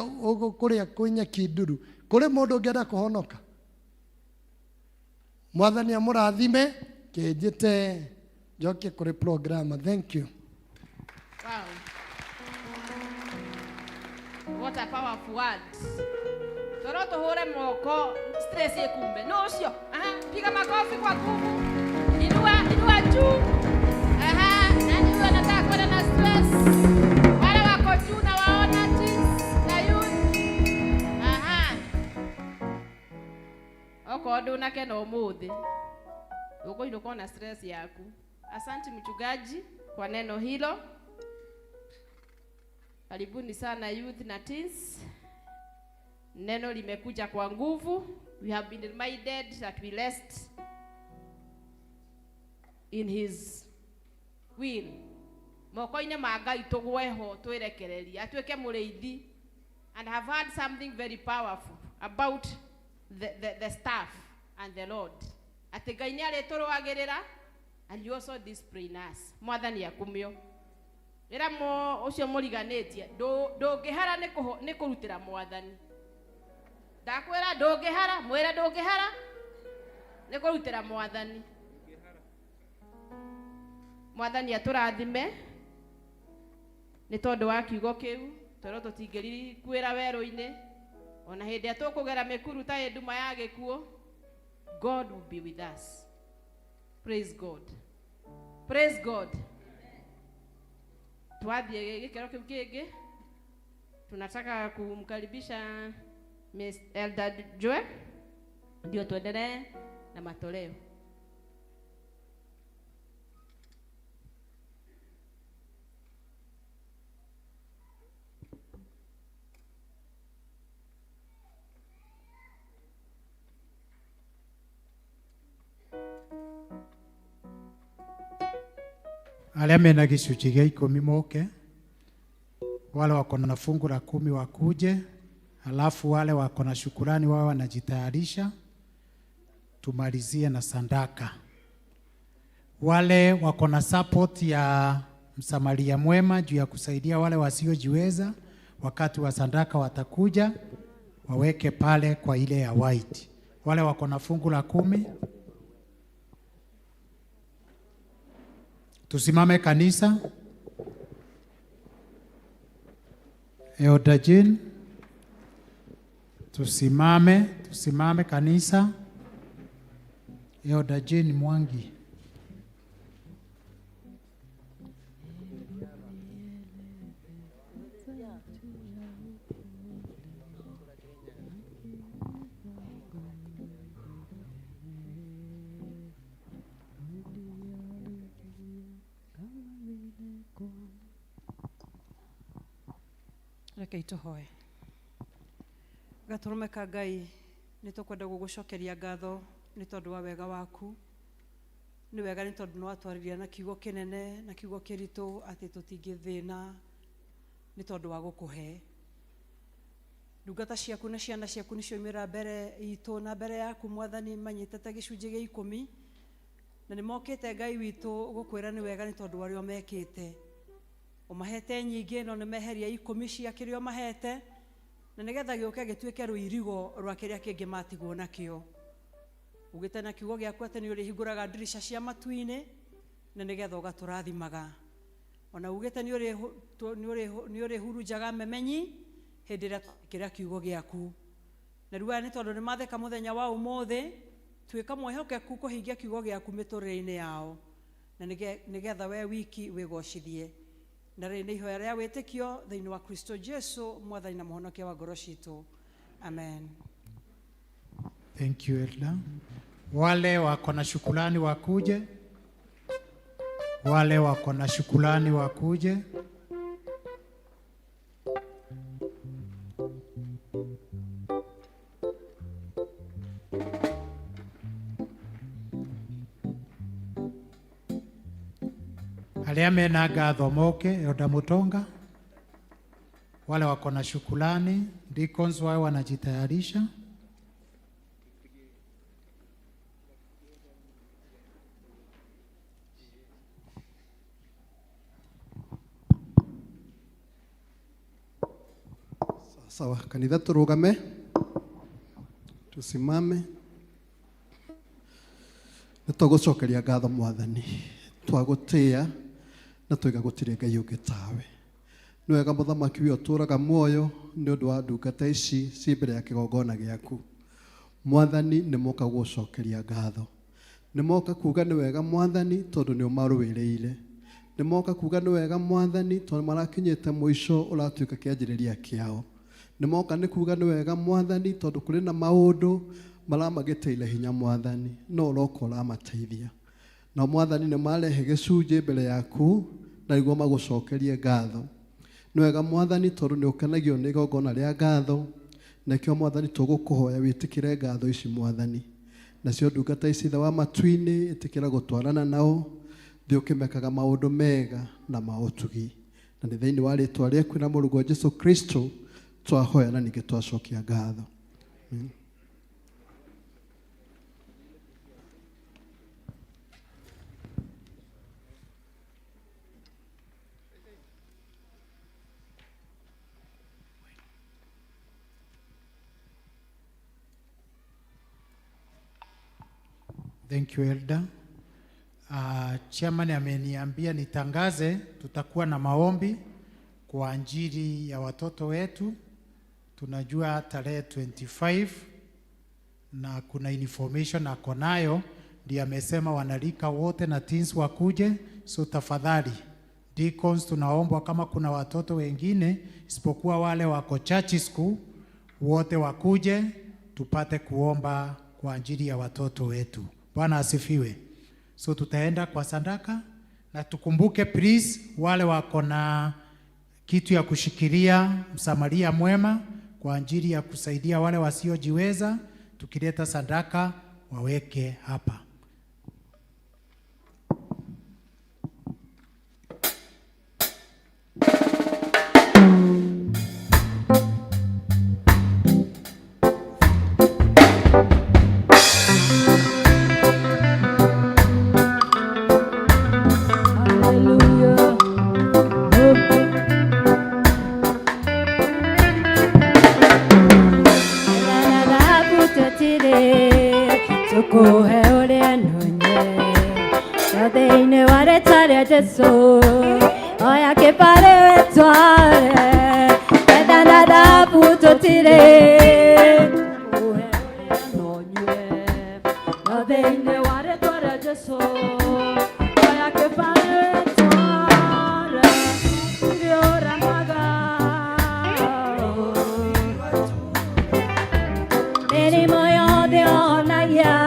Kũrĩa kwĩ nyeki nduru kũrĩ mũndũ ũngĩenda kũhonoka. Mwathani amũrathime. Kĩnjĩte njoke kũrĩ program. Thank you. Wow. What a powerful word. Toro tuhure moko stress ikume. No ucio. Aha, piga makofi kwa nguvu. Inua, inua juu. Aha, nani huyo anataka kwenda na stress? Wale wako juu na waona teens na youth. Aha. Okorwo ndunakena umuthi, ukuinũka na stress yaku. Asante mchungaji kwa neno hilo. Karibuni sana youth na teens. Neno limekuja kwa nguvu. We have been reminded that we rest in his will. Moko-inĩ ma Ngai tũgweho twĩrekererie atuĩke mũrĩithi. And have heard something very powerful about the staff and the Lord. Atĩ Ngai nĩ arĩtũrũagĩrĩra and you also discipline us. Mwathani akumio. Ĩra mo ũcio mũriganĩtie ndũngĩhara nĩ kũrutĩra mwathani. Ndakwĩra ndũngĩhara, mwĩre ndũngĩhara nĩ kũrutĩra mwathani. Mwathani atũrathime nĩ tondũ wa kiugo kĩu, tondũ tũtingĩrikuĩra werũ-inĩ ona hĩndĩ ĩrĩa tũkũgera mĩkuru ta ĩ nduma ya gĩkuũ. God will be with us. Praise God. Praise God. Twathiĩ gĩkĩro kĩu kĩngĩ, tunataka kumkaribisha Miss Elder Joe ndio tuendelee na matoleo. Arĩa mena gĩcunjĩ gĩa ikũmi moke, wale wako na fungu la 10 wakuje, alafu wale wako na shukurani wao wanajitayarisha, tumalizie na sadaka. Wale wako na support ya Msamaria Mwema juu ya kusaidia wale wasiojiweza, wakati wa sadaka watakuja waweke pale kwa ile ya white. Wale wako na fungu la 10, tusimame kanisa. Elder Jean, tusimame, tusimame kanisa. Elder Jean Mwangi. Reke itũhoe. Gatũrũme ka Ngai, nĩ tũkwenda gũgũcokeria ngatho nĩ tondũ wa wega waku. Nĩ wega nĩ tondũ nĩ watwarĩria na kiugo kĩnene na kiugo kĩritũ atĩ tũtingĩthĩna nĩ tondũ wa gũkũhe. Ndungata ciaku na ciana ciaku nĩcio imĩra mbere itũ na mbere yaku Mwathani, manyitĩte gĩcunjĩ gĩa ikũmi na nĩ mokĩte Ngai witũ gũkwĩra nĩ wega nĩ tondũ wa ũrĩa mekĩte. Ũmahete nyingĩ no nĩ meheria ikũmi cia kĩrĩa ũmahete na nĩgetha gĩũke gĩtuĩke rũirigo rwa kĩrĩa kĩngĩ matigwo nakĩo. Ugĩte na kiugo gĩaku atĩ nĩ ũrĩhingũraga ndirica cia matu-inĩ na nĩgetha ũgatũrathimaga. Ona ugĩte nĩ ũrĩhurunjaga memenyi hĩndĩ ĩrĩa twakĩra kiugo gĩaku. Na rĩu aya nĩ tondũ nĩ matheka mũthenya wa ũmũthĩ, tuĩka mwĩhokeku kũhingia kiugo gĩaku mĩtũrĩre-inĩ yao na nĩgetha we wiki wĩgocithie. Na rĩrĩ nĩ ihoya rĩa wĩtĩkio thĩinĩ wa Kristo Jesu Mwathani na Mũhonokia wa ngoro citũ. Amen. Thank you, Elder. Wale wako na shukrani wakuje. Wale wako na shukrani wakuje. Arĩa mena ngatho moke, Elder Mutonga. Wale wako na shukrani, deacons wao wanajitayarisha. Sawa, kanitha turugame, tusimame. Nĩtũgũcokeria ngatho Mwathani, twagũtĩĩa na tũiga gũtirĩ Ngai ũngĩ tawe. Nĩ wega mũthamaki ũyũ ũtũũraga muoyo nĩ ũndũ wa ndungata ici ciĩ mbere ya kĩgongona gĩaku. Mwathani nĩ moka gũgũcokeria ngatho. Nĩ moka kuga nĩ wega Mwathani tondũ nĩ ũmarũĩrĩire. Nĩ moka kuga nĩ wega Mwathani tondũ marakinyĩte mũico ũratuĩka kĩanjĩrĩria kĩao. Nĩ moka nĩ kuga nĩ wega Mwathani tondũ kũrĩ na maũndũ maramagĩtĩire hinya Mwathani no ũroka ũramateithia. Na Mwathani nĩ marehe gĩcunjĩ mbere yaku na nĩguo magũcokerie ngatho. Nĩ wega Mwathani tondũ nĩ ũkenagio nĩ igongona rĩa ngatho, nakĩo Mwathani tũgũkũhoya wĩtĩkĩre ngatho ici Mwathani. Nacio ndungata ici Ithe wa matu-inĩ ĩtĩkĩra gũtwarana nao, thiĩ ũkĩmekaga maũndũ mega na ma ũtugi. Na nĩ thĩinĩ wa rĩtwa rĩaku na mũrũguo Jesũ Kristo twahoya na ningĩ twacokia ngatho. Amen. Thank you, Elder. Chairman ameniambia nitangaze tutakuwa na maombi kwa ajili ya watoto wetu. Tunajua tarehe 25 na kuna information ako nayo, ndiye amesema wanalika wote na teens wakuje. So tafadhali deacons, tunaombwa kama kuna watoto wengine isipokuwa wale wako church school, wote wakuje tupate kuomba kwa ajili ya watoto wetu. Bwana asifiwe. So tutaenda kwa sadaka na tukumbuke please, wale wako na kitu ya kushikilia msamaria mwema kwa ajili ya kusaidia wale wasiojiweza, tukileta sadaka waweke hapa. Jesu, oya che pare tuare, e da nada puto tire. No deine ware tuare Jesu, oya che pare tuare, ora maga. Meri moyo de onaya.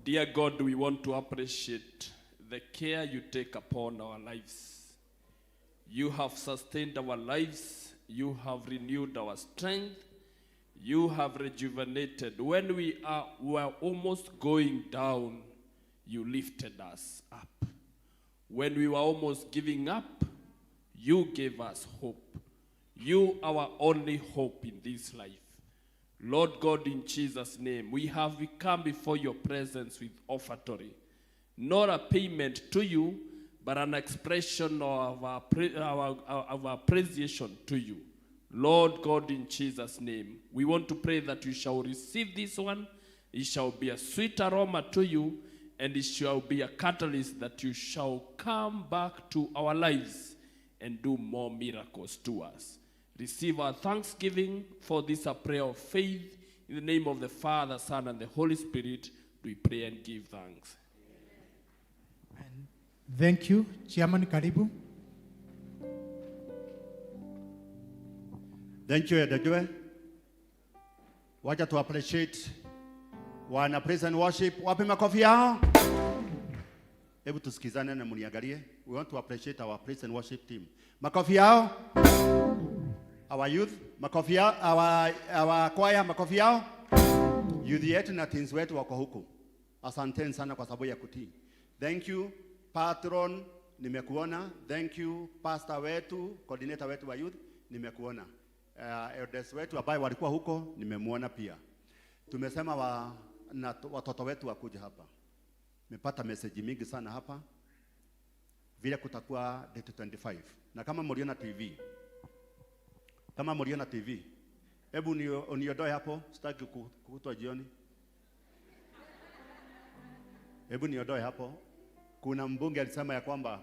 Dear God, we want to appreciate the care you take upon our lives. You have sustained our lives. You have renewed our strength. You have rejuvenated. When we were almost going down, you lifted us up. When we were almost giving up, you gave us hope. You are our only hope in this life. Lord God, in Jesus' name, we have come before your presence with offertory. Not a payment to you, but an expression of our appreciation to you. Lord God, in Jesus' name, we want to pray that you shall receive this one. It shall be a sweet aroma to you, and it shall be a catalyst that you shall come back to our lives and do more miracles to us. Receive our thanksgiving for this, a prayer of faith. In the name of the Father, Son, and the Holy Spirit, we pray and give thanks. Amen. Thank you. Chairman, karibu. Thank you, Edejue. Wacha to appreciate wana praise and worship. Wape makofi yao. Hebu tusikizane na muniangalie. We want to appreciate our praise and worship team. Makofi yao. Our youth, makofi yao, our choir, makofi yao. Youth yetu na teens wetu wako huku. Asanteni sana kwa sababu ya kutii. Thank you patron, nimekuona. Thank you pastor wetu, coordinator wetu wa youth, nimekuona. Elders wetu ambaye walikuwa huko nimemuona pia. Tumesema watoto wetu wakuja hapa. Nimepata message mingi sana hapa vile kutakuwa date 25. Na kama mliona TV, kama mliona TV, hebu uniondoe hapo, sitaki kukutwa jioni. Hebu niondoe hapo. Kuna mbunge alisema ya kwamba